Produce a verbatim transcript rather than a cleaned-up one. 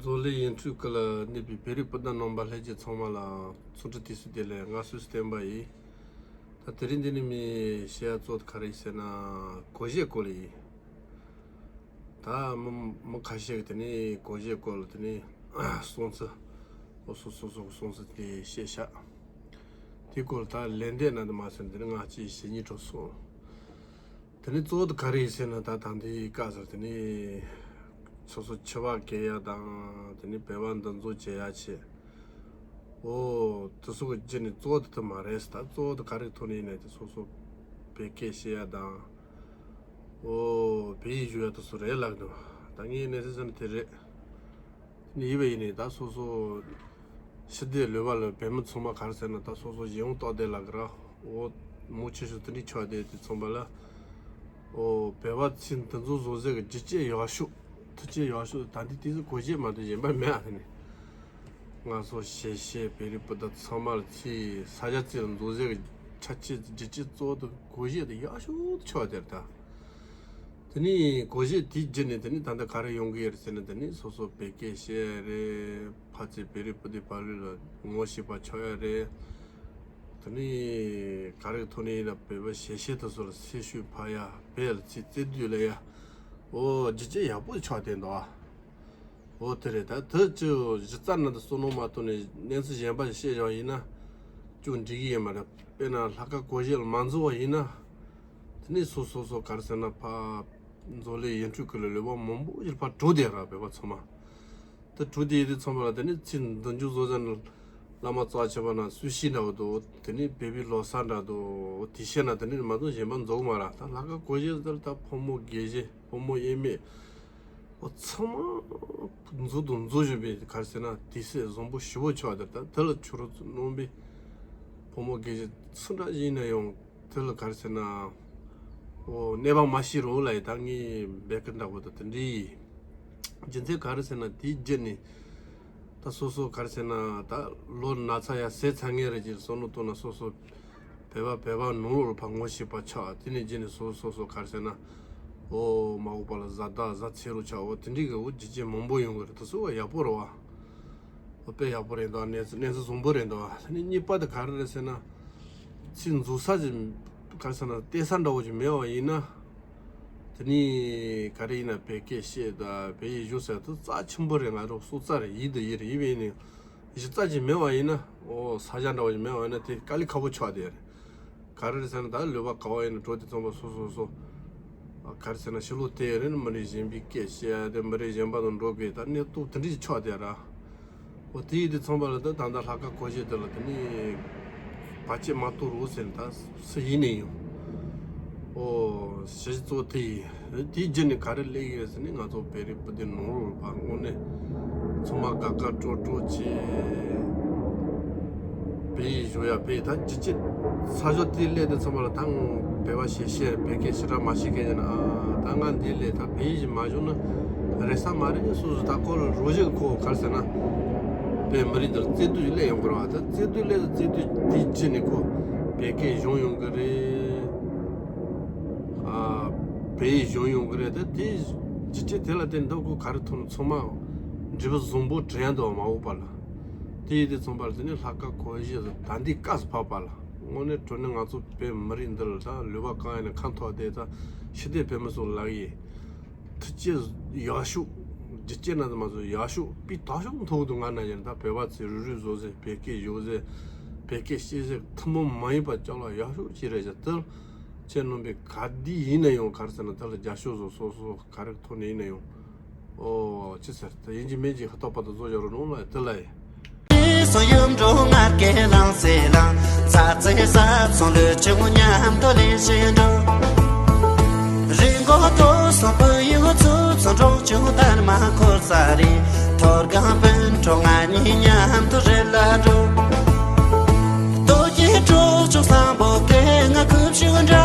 མཛོད་ལས་ཡིན་འཕྲུལ་སྐུ་ལ་གནས་པའི་བོད་རིགས་སྤུན་ཟླ་རྣམ་པ་ལྷན་རྒྱས་ཚང་མ་ལ་འཚམས་འདྲི་དུས་སུ་བདེ་ལེགས། ང་སུ་བསྟན་པ་ཡིན། ད་དེ་རིང་འདི་ནས་མི་བཤད་ཡ་གཙོ་བོ་ག་རེ་ཟེར་ན། གོས་ཆེན་སྐོར་ལ་ཡིན། ད་མི་མི་ཁ་ཤས་ཀྱིས་དེ་ནས་གོས་ཆེན་སྐོར་ལ་དེ་ནས་གསུང་ཚུལ། སོ་སོ་སོ་སོ་གི་གསུང་ཚུལ་དེ་བཤད་ཤག་དེ་སྐོར་ལ་ད་ལན་འདེབས་གནང་དུ་མ་ཟིན། དེ་ནས་ང་ཅིག་ཞེ་སྙིང་བྲོ་སོང་། དེ་ནས་གཙོ་བོ་དེ་ག་རེ་ཡིན་ཟེར་ན། ད་ད་འདི་སྐབས་སུ་དེ་ནས་སོ་སོ་འཆི་བ་སྐྱེ་ཡ་དང་། དེ་ནས་བོད་པ་འདུ་འཛོམས་བྱེད་ཡ་ཆེད། འོ་དེ་ཚོ་གི་རྒྱུ་ནི་གཙོ་བོ་དེ་དེ་མ་རེད་ཟེར། ད་གཙོ་བོ་དེ་ག་རེ་ཐོག་ནས་ཡིན་ནའི་དེ་སོ་སོ་བོད་སྐད་བཤད་ཡ་དང་། འོ་བོད་ཡིག་སྦྱོང་ཡ་དེ་ཚོ་རེད་ལབ་འདུག་ད་ངས་གནས་ཚུལ་ཟེར་ན་དེ་རེད། དེ་ནས་ཡིན་པ་ཡིན་ནའི་ད་སོ་སོ་ཕྱི་སྡོད་ལུས་པ་ལ་བོད་མི་ཚང་མ་ག་རེ་ཟེར་ན། ད་སོ་སོ་གཞན་དབང་ཏོག་དེ་ལ་གི་ར། འོ་མང་ཆེ་ཤོས་དེ་འདྲའི་ཆགས་བསྡད་དེ་ཚང་མ་ལ། འོ་བོད་པ་ཚོས་འདུ་འཛོམས་བཟོ་ཟེར་གི་རྒྱུ་རྐྱེན་ཡག་ཤོས། མཐུན་རྐྱེན་ཡག་ཤོས་ད་འདི་དུས་སུ་གོས་ཆེན་མ་གཏོགས་གཞན་པ་མེད་ཨ། དེ་ནི་ང་ཚོ་གཞིས་བྱེས་བོད་རིགས་སྤུན་ཟླ་ཚང་མ་ལ་ཚོས་ས་ཆ་ཚོ་ལ་འདུ་འཛོམས་ཟེར་གི་ཆ་རྐྱེན་རྒྱུ་རྐྱེན་གཙོ་བོ་དེ་གོས་ཆེན་དེ་ཡག་ཤོས་དེ་ཆགས་བསྡད་རེད་ད། དེ་ནས་གོས་ཆེན་དེའི་རྒྱུ་ནས་དེ་ནས་ད་ལྟ་ག་རེ་ཡོང་གི་ཡོད་རེད་ཟེར་ན། དེ་ནས་སོ་སོ་བོད་སྐད་བཤད་ཡ་རེད། ཕར་ཚུར་བོད་རིགས་སྤུན་ཟླའི་བར་ལ་ངོ་ཤེས་པ་ཆགས་ཡ་རེད། དེ་ནས་ག་རེ་ཐོག་ནས་ཡིན་ན་བོད་པ་གཞིས་བྱེས་དེ་ཚོ་ལ་སེམས་ཤུགས་འཕར་ཡ། བོད་ལ་ཚུར་རྩེ་ལྟོས་སླེབས་ཡ། འོ་རྒྱུ་རྐྱེན་ཡག་པོ་ཆགས་བསྡད་འདུག་ཨ། འོ་དེ་རེད། ད་དེ་ཅི་གཞི་རྩ་ནང་དུ་བསམ་བློ་མ་བཏང་ནས་གནས་ཚུལ་གཞན་པ་ཞིག་བཤད་བཞག་ཡིན་ན་ཅུང་འགྲིག་གི་ཡོད་མ་རེད། དཔེར་ན་ལྷག་དཀར་གོས་ཆེན་ལ་མ་འཛུལ་བ་ཡིན་ན། དེ་ནས་སོ་སོ་སོ་ག་རེ་ཟེར་ན་ཕར་མཛོད་ལས་ཡིན་འཕྲུལ་སྐུ་ལ་ལུས་པ་མང་པོ་ཞིག་ཕར་གྲུབ་བསྡད་ར། བོད་པ་ཚང་མ་དེ་གྲུབ་བསྡད་ཡོད་དུས་ཚང་མ་ལ་དེ་ནས་ཚུར་འདུ་འཛོམས་བཟོ་ཟེར་ན། བླ་མ་རྩ་ཆེ་བ་ན་སུ་ཤི་འདྲ་བོ་འདུག་དེ་ནས་བོད་པའི་ལོ་གསར་འདྲ་འདུག་དེ་བཤད་ན་དེ་ནས་མ་གཏོགས་གཞན་པ་འཛོམས་མ་ར། ད་ལྷག་དཀར་གོས་ཆེན་དེར་ད་ཕོ་མོ་དགེ་བཤེས་ཕོ་མོ་དབྱེར་མེད། འོ་ཚང་མ་འཛུལ་དང་འཛུལ་བཞིན་པའི་ག་རེ་ཟེར་ན་དུས་ཚོད་བཟང་པོ་ཞེ་པོ་ཆགས་བསྡད། ད་དེ་ལ་ཕྱི་རོལ་ཚོ་རྣམ་པའི་ཕོ་མོ་དགེ་བཤེས་སུ་འདྲ་ཡིན་ན་ཡང་དེ་ལ་ག་རེ་ཟེར་ན། འོ་གནས་པ་མ་ཤེས་རོགས་ལ་ཡི་ད་ངས་འབད་ཀི་འདྲ་བོ་དང་དེ་འདྲའི་རྒྱུ་མཚན་ག་རེ་ཟེར་ན། དེའི་རྒྱུ་ནས་ད་སོ་སོ་ག་རེ་ཟེར་ན་ད་ལོ་ན་ཚ་ཡ་ཟས་ཚ་ངེས་རེད་ཅེས་བསམ་བློ་བཏང་ན་སོ་སོ་བོད་པ་བོད་པ་ནང་ལོགས་ལ་ཕར་ངོ་ཤེས་པ་ཆགས། དེ་ནས་རྗེས་ནས་སོ་སོ་སོ་ག་རེ་ཟེར་ན། འོ་མ་འོངས་པ་ལ་བཟའ་ཟླ་བཟའ་ཚང་རུ་ཆགས། འོ་དེ་འདྲའི་གི་འོ་རྒྱུ་རྐྱེན་མང་པོ་ཡོང་གི་རེད། དེ་ཚོ་བ་ཡག་པོ་རེད་བ། འོ་དཔེ་ཡག་པོ་རེད་འདུག་གནས་ཚུལ་གནས་ཚུལ་བཟང་པོ་རེད་འདུག་དེ་ནས་གཉིས་པ་དེ་ག་རེ་རེད་ཟེར་ན། ཚུར་འཛུལ་ས་ཅིག་ག་རེ་ཟེར་ན་བལྟས་ས་འདྲ་བོ་ཅིག་མེད་པ་ཡིན་ན། དེ་ནས་ག་རེ་ཡིན་ན་བོད་སྐད་བཤད་དང་བོད་ཡིག་སྦྱོང་ཟེར་དེ་རྩ་ཆེན་པོ་རེད། ང་རང་སྲོག་རྩ་རེད། ཡིན་དང་ཡིན་རེད། ཡིན་པ་ཡིན་ནའི་གཞི་རྩ་ཅིག་མེད་པ་ཡིན་ན། འོ་ས་ཆ་འདྲ་བ་ཅིག་མེད་པ་ཡིན་ན་དེ་དཀའ་ལས་ཁག་པོ་ཆགས་བསྡད་རེད། ག་རེ་རེད་ཟེར་ན་ད་ལུས་པ་ག་བ་ཡིན་ན་འགྲོ་དུས་ཙམ་པ་སོ་སོ་སོ། ག་རེ་ཟེར་ན་ཕྱི་ལོགས་དེ་རེད་ན་མི་རིགས་གཞན་པའི་སྐད་བཤད་ཡ་དེ་མི་རིགས་གཞན་པ་དང་འགྲོ་དགོས། ད་གནས་སྟངས་དེ་འདྲ་ཞིག་ཆགས་བསྡད་ར། འོ་དེ་ཡིན་དུས་ཙམ་པ་ལ་ད་ད་ལྟ་ལྷག་དཀར་གོས་ཆེན་དེ་ལ་དེ་ནས་བར་ཆད་མ་གཏོགས་རོགས་ཟེར་ན་ད་སུ་ཡིན་ནས་ཡོང་། འོ་གཞི་གཙོ་དེ་ཡིན། དེའི་རྒྱུ་ནས་ག་རེ་སླེབས་ཡོད་ཟེར་ནས་ང་ཚོ་བོད་རིགས་སྤུན་ཟླའི་ནང་ལོགས་ལ་ཕར་དངོས་གནས་ཚང་མ་དགའ་དགའ་སྤྲོ་སྤྲོ་བྱས། བོད་ཡིག་སྦྱོང་ཡ་བོད་ཡིག་ད་ཅི་ཅི་ས་ཕྱོགས་དེ་སླེབས་དུས་ཙམ་པ་ལ་ད་ངོ་བོད་པ་ཞེ་ཤེས་བོད་སྐད་ཞེ་དྲག་མ་ཤེས་མཁན་ཡིན་ན། ཨ་ད་ང་འདི་སླེབས་ད་བོད་ཡིག་ཞིག་མ་སྦྱོང་ན་རེད་ས་མ་རེད། སོ་སོ་ད་ཁོ་ལ་རོགས་བྱེད་ཁོ་ག་རེ་ཟེར་ན་བོད་མི་རིགས་དེར་རྩེ་ལྟོས་ཤིག་སླེབས་ཡོང་གི་རེད་བ། ད་རྩེ་ལྟོས་སླེབས་རྩེ་ལྟོས་དེའི་རྗེས་ནས་ཁོ་བོད་སྐད་སྦྱོང་ཡོང་གི་རེད། ཨ་བོད་ཡིག་སྦྱོང་ཡོང་གི་རེད། ད་དེ་ཇི་ཅི་དེ་ལ་བརྟེན་འདུག་གོ་ག་རེ་ཐོན་ཚང་མ་འབྲས་བུ་བཟང་པོ་འགྲིག་ཡ་འདུག་མ་འོངས་པ་ལ། དེ་ཡིན་དུས་ཙམ་པ་ལ་དེ་ནས་ལྷག་དཀར་གོས་ཆེན་ད་འདི་སྐབས་སུ་བབས་པ་ལ་དངོས་གནས་དྲང་གནས་ང་ཚོ་བོད་མི་རིགས་འདི་ལ་ད་ལུས་པ་གང་ཡིན་ན་ཁ་འཐོར་བསྡད། ད་ཕྱི་སྡོད་བོད་མི་ཚོ་ལ་ཡི་མཐུན་རྐྱེན་ཡག་ཤོས་རྒྱུ་རྐྱེན་ན་ད་མ་ཚོ་ཡག་ཤོས་སྤུས་དག་ཤོས་མཐོང་གི་འདུག་ང་ན་ཡིན་ད་བོད་པ་ཚོས་རུབ་རུབ་བཟོ་ཟེར་བོད་སྐད་སྦྱོང་ཟེར་བོད་སྐད་བཤད་ཟེར་ཐུན་མོང་མ་ཡིན་པ་ཅག་ལ་ཡག་ཤོས་ཅིག་རེད་ཟེར། དེར་ཁྱེད་རྣམ་པས་ག་འདི་ཡིན་ན་ཡང་ག་རེ་ཟེར་ན་དེ་ལ་རྒྱབ་སྐྱོར་བཟོ་སོ་སོ་ག་རེ་ཐོག་ནས་ཡིན་ན་ཡང་། ཨོ་ཅི་ཟེར་ད་ཡིན་གཅིག་མིན་གཅིག་ཧ་ཐོག་པ་དང་བཟོ་བྱ་རོགས་གནང་ལ་དེ་ལ་ཡིན། སོ་ཡུམ་འགྲོ་ངར་སྐད་ལངས་སེ་ལངས། ཚ་ཚེ་ས་ཚོང་ལུས་ཆུང་མཉམ་དུ་ལེན་བཞིན་འགྲོ། རི་མགོ་མཐོ་སོང་བུ་ཡུག་ཚུ་ཚོ་འབྲོག་ཆུང་དར་མ་འཁོར་ས་རེད། ཐོར་སྒང་སྤུན་གྲོགས་ང་གཉིས་མཉམ་དུ་རི་ལ་འགྲོ། ལྟོ་སྐྱེས་གྲོགས་ཆོག་སང་པོ་སྐད་ང་ཁུབ་ཤུགས་འདྲ།